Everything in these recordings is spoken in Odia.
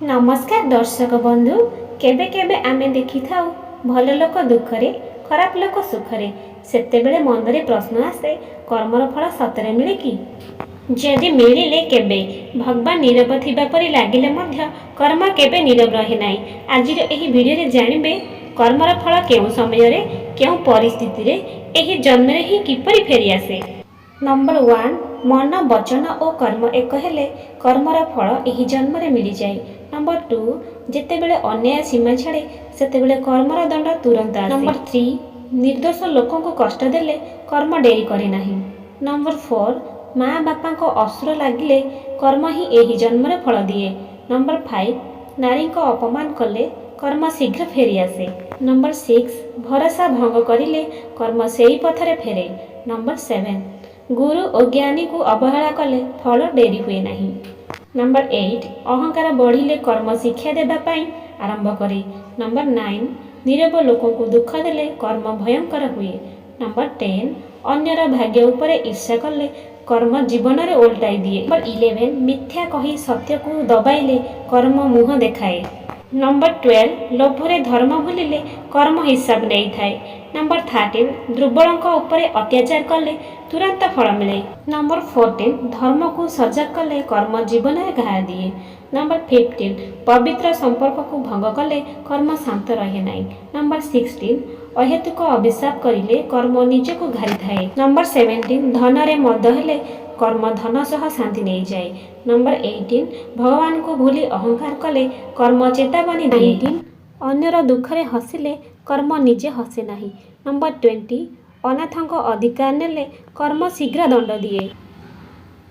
ନମସ୍କାର ଦର୍ଶକ ବନ୍ଧୁ। କେବେ କେବେ ଆମେ ଦେଖିଥାଉ, ଭଲ ଲୋକ ଦୁଃଖରେ, ଖରାପ ଲୋକ ସୁଖରେ। ସେତେବେଳେ ମନରେ ପ୍ରଶ୍ନ ଆସେ, କର୍ମର ଫଳ ସତରେ ମିଳେ କି? ଯଦି ମିଳିଲେ, କେବେ? ଭଗବାନ ନୀରବ ଥିବା ପରି ଲାଗିଲେ ମଧ୍ୟ କର୍ମ କେବେ ନୀରବ ରହେ ନାହିଁ। ଆଜିର ଏହି ଭିଡ଼ିଓରେ ଜାଣିବେ, କର୍ମର ଫଳ କେଉଁ ସମୟରେ, କେଉଁ ପରିସ୍ଥିତିରେ, ଏହି ଜନ୍ମରେ ହିଁ କିପରି ଫେରିଆସେ। ନମ୍ବର 1, ମନ, ବଚନ ଓ କର୍ମ ଏକ ହେଲେ କର୍ମର ଫଳ ଏହି ଜନ୍ମରେ ମିଳିଯାଏ। ନମ୍ବର 2, ଯେତେବେଳେ ଅନ୍ୟାୟ ସୀମା ଛାଡ଼େ, ସେତେବେଳେ କର୍ମର ଦଣ୍ଡ ତୁରନ୍ତ ଆସେ। ନମ୍ବର 3, ନିର୍ଦ୍ଦୋଷ ଲୋକଙ୍କୁ କଷ୍ଟ ଦେଲେ କର୍ମ ଡେରି କରେ ନାହିଁ। ନମ୍ବର 4, ମା ବାପାଙ୍କ ଅଶ୍ରୁ ଲାଗିଲେ କର୍ମ ହିଁ ଏହି ଜନ୍ମରେ ଫଳ ଦିଏ। ନମ୍ବର 5, ନାରୀଙ୍କ ଅପମାନ କଲେ କର୍ମ ଶୀଘ୍ର ଫେରିଆସେ। ନମ୍ବର 6, ଭରସା ଭଙ୍ଗ କରିଲେ କର୍ମ ସେଇ ପଥରେ ଫେରେ। ନମ୍ବର 7, ଗୁରୁ ଓ ଜ୍ଞାନୀକୁ ଅବହେଳା କଲେ ଫଳ ଡେରି ହୁଏ ନାହିଁ। ନମ୍ବର 8, ଅହଙ୍କାର ବଢ଼ିଲେ କର୍ମ ଶିକ୍ଷା ଦେବା ପାଇଁ ଆରମ୍ଭ କରେ। ନମ୍ବର 9, ନୀରବ ଲୋକଙ୍କୁ ଦୁଃଖ ଦେଲେ କର୍ମ ଭୟଙ୍କର ହୁଏ। ନମ୍ବର 10, ଅନ୍ୟର ଭାଗ୍ୟ ଉପରେ ଈର୍ଷା କଲେ କର୍ମ ଜୀବନରେ ଓଲଟାଇ ଦିଏ। ନମ୍ବର 11, ମିଥ୍ୟା କହି ସତ୍ୟକୁ ଦବାଇଲେ କର୍ମ ମୁହଁ ଦେଖାଏ। ନମ୍ବର 12, ଲୋଭରେ ଧର୍ମ ଭୁଲିଲେ କର୍ମ ହିସାବ ନେଇଥାଏ। ନମ୍ବର 13, ଦୁର୍ବଳଙ୍କ ଉପରେ ଅତ୍ୟାଚାର କଲେ ତୁରନ୍ତ ଫଳ ମିଳେ। ନମ୍ବର 14, ଧର୍ମକୁ ସଜାଗ କଲେ କର୍ମ ଜୀବନରେ ଘା ଦିଏ। ନମ୍ବର 15, ପବିତ୍ର ସମ୍ପର୍କକୁ ଭଙ୍ଗ କଲେ କର୍ମ ଶାନ୍ତ ରହେ ନାହିଁ। ନମ୍ବର 16, ଅହେତୁକ ଅଭିଶାପ କରିଲେ କର୍ମ ନିଜକୁ ଘାରିଥାଏ। ନମ୍ବର 17, ଧନରେ ମଦ ହେଲେ କର୍ମ ଧନ ସହ ଶାନ୍ତି ନେଇଯାଏ। ନମ୍ବର 18, ଭଗବାନଙ୍କୁ ଭୁଲି ଅହଙ୍କାର କଲେ କର୍ମ ଚେତାବନୀ ଦିଏ। 19, ଅନ୍ୟର ଦୁଃଖରେ ହସିଲେ କର୍ମ ନିଜେ ହସେ ନାହିଁ। ନମ୍ବର 20, ଅନାଥଙ୍କ ଅଧିକାର ନେଲେ କର୍ମ ଶୀଘ୍ର ଦଣ୍ଡ ଦିଏ।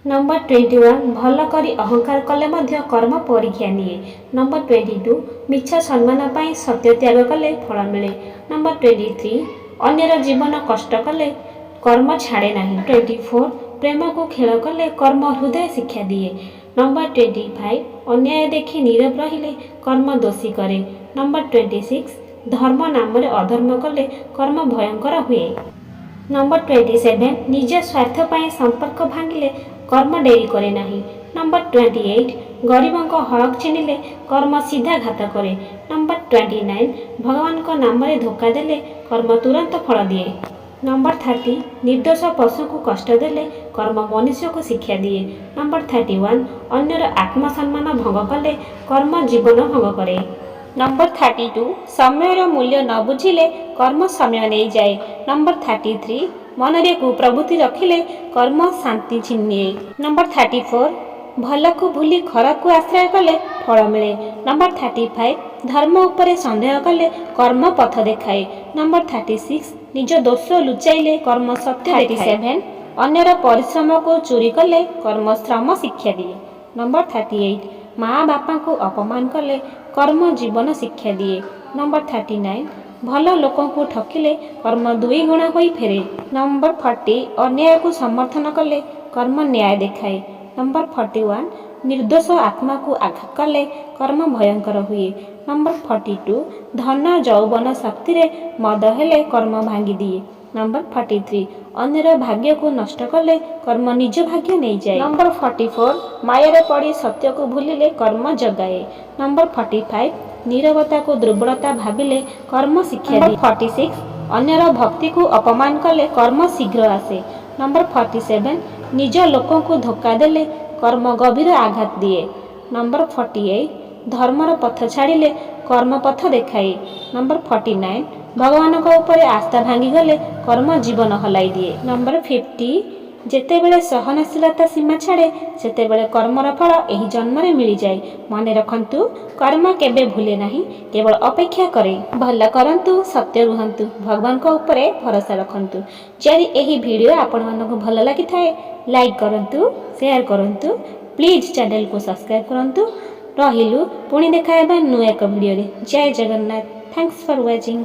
ନମ୍ବର 21, ଭଲ କରି ଅହଙ୍କାର କଲେ ମଧ୍ୟ କର୍ମ ପରୀକ୍ଷା ନିଏ। ନମ୍ବର 22, ମିଛ ସମ୍ମାନ ପାଇଁ ସତ୍ୟ ତ୍ୟାଗ କଲେ ଫଳ ମିଳେ। ନମ୍ବର 23, ଅନ୍ୟର ଜୀବନ କଷ୍ଟ କଲେ କର୍ମ ଛାଡ଼େ ନାହିଁ। 24, ପ୍ରେମକୁ ଖେଳ କଲେ କର୍ମ ହୃଦୟ ଶିକ୍ଷା ଦିଏ। ନମ୍ବର 25, ଅନ୍ୟାୟ ଦେଖି ନୀରବ ରହିଲେ କର୍ମ ଦୋଷୀ କରେ। ନମ୍ବର 26, ଧର୍ମ ନାମରେ ଅଧର୍ମ କଲେ କର୍ମ ଭୟଙ୍କର ହୁଏ। ନମ୍ବର 27, ନିଜ ସ୍ୱାର୍ଥ ପାଇଁ ସମ୍ପର୍କ ଭାଙ୍ଗିଲେ କର୍ମ ଡେରି କରେ ନାହିଁ। ନମ୍ବର 28, ଗରିବଙ୍କ ହକ୍ ଛିନିଲେ କର୍ମ ସିଧା ଘାତ କରେ। ନମ୍ବର 29, ଭଗବାନଙ୍କ ନାମରେ ଧୋକା ଦେଲେ କର୍ମ ତୁରନ୍ତ ଫଳ ଦିଏ। ନମ୍ବର 30, ନିର୍ଦ୍ଦୋଷ ପଶୁକୁ କଷ୍ଟ ଦେଲେ କର୍ମ ମନୁଷ୍ୟକୁ ଶିକ୍ଷା ଦିଏ। ନମ୍ବର 31, ଅନ୍ୟର ଆତ୍ମସମ୍ମାନ ଭଙ୍ଗ କଲେ କର୍ମ ଜୀବନ ଭଙ୍ଗ କରେ। ନମ୍ବର 32, ସମୟର ମୂଲ୍ୟ ନ ବୁଝିଲେ କର୍ମ ସମୟ ନେଇଯାଏ। ନମ୍ବର 33, ମନରେ କୁପ୍ରବୃତ୍ତି ରଖିଲେ କର୍ମ ଶାନ୍ତି ଛିନିନିଏ। ନମ୍ବର 34, ଭଲକୁ ଭୁଲି ଖରାପକୁ ଆଶ୍ରୟ କଲେ ଫଳ ମିଳେ। ନମ୍ବର 35, ଧର୍ମ ଉପରେ ସନ୍ଦେହ କଲେ କର୍ମ ପଥ ଦେଖାଏ। ନମ୍ବର 36, ନିଜ ଦୋଷ ଲୁଚାଇଲେ କର୍ମ ସତ୍ୟ। 37, ଅନ୍ୟର ପରିଶ୍ରମକୁ ଚୋରି କଲେ କର୍ମ ଶ୍ରମ ଶିକ୍ଷା ଦିଏ। ନମ୍ବର 38, ମା ବାପାଙ୍କୁ ଅପମାନ କଲେ କର୍ମ ଜୀବନ ଶିକ୍ଷା ଦିଏ। ନମ୍ବର 39, ଭଲ ଲୋକଙ୍କୁ ଠକିଲେ କର୍ମ ଦୁଇ ଗୁଣା ହୋଇ ଫେରେ। ନମ୍ବର 40, ଅନ୍ୟାୟକୁ ସମର୍ଥନ କଲେ କର୍ମ ନ୍ୟାୟ ଦେଖାଏ। ନମ୍ବର 41, ନିର୍ଦ୍ଦୋଷ ଆତ୍ମାକୁ ଆଘାତ କଲେ କର୍ମ ଭୟଙ୍କର ହୁଏ। ନମ୍ବର 42, ଧନ ଯୌବନ ଶକ୍ତିରେ ମଦ ହେଲେ କର୍ମ ଭାଙ୍ଗିଦିଏ। ନମ୍ବର 43, ଅନ୍ୟର ଭାଗ୍ୟକୁ ନଷ୍ଟ କଲେ କର୍ମ ନିଜ ଭାଗ୍ୟ ନେଇଯାଏ। ନମ୍ବର 44, ମାୟାରେ ପଡ଼ି ସତ୍ୟକୁ ଭୁଲିଲେ କର୍ମ ଜଗାଏ। ନମ୍ବର 45, ନୀରବତାକୁ ଦୁର୍ବଳତା ଭାବିଲେ କର୍ମ ଶିକ୍ଷା ଦିଏ। 46, ଅନ୍ୟର ଭକ୍ତିକୁ ଅପମାନ କଲେ କର୍ମ ଶୀଘ୍ର ଆସେ। ନମ୍ବର 47, ନିଜ ଲୋକଙ୍କୁ ଧୋକା ଦେଲେ କର୍ମ ଗଭୀର ଆଘାତ ଦିଏ। ନମ୍ବର 48, ଧର୍ମର ପଥ ଛାଡ଼ିଲେ କର୍ମ ପଥ ଦେଖାଏ। ନମ୍ବର 49, ଭଗବାନଙ୍କ ଉପରେ ଆସ୍ଥା ଭାଙ୍ଗିଗଲେ କର୍ମ ଜୀବନ ହଲାଇ ଦିଏ। ନମ୍ବର 50, ଯେତେବେଳେ ସହନଶୀଳତା ସୀମା ଛାଡ଼େ, ସେତେବେଳେ କର୍ମର ଫଳ ଏହି ଜନ୍ମରେ ମିଳିଯାଏ। ମନେ ରଖନ୍ତୁ, କର୍ମ କେବେ ଭୁଲେ ନାହିଁ, କେବଳ ଅପେକ୍ଷା କରେ। ଭଲ କରନ୍ତୁ, ସତ୍ୟ ରୁହନ୍ତୁ, ଭଗବାନଙ୍କ ଉପରେ ଭରସା ରଖନ୍ତୁ। ଯଦି ଏହି ଭିଡ଼ିଓ ଆପଣମାନଙ୍କୁ ଭଲ ଲାଗିଥାଏ, ଲାଇକ୍ କରନ୍ତୁ, ସେୟାର କରନ୍ତୁ, ପ୍ଲିଜ୍ ଚ୍ୟାନେଲକୁ ସବସ୍କ୍ରାଇବ୍ କରନ୍ତୁ। ରହିଲୁ, ପୁଣି ଦେଖା ହେବା ନୂଆ ଏକ ଭିଡ଼ିଓରେ। ଜୟ ଜଗନ୍ନାଥ। Thanks for watching.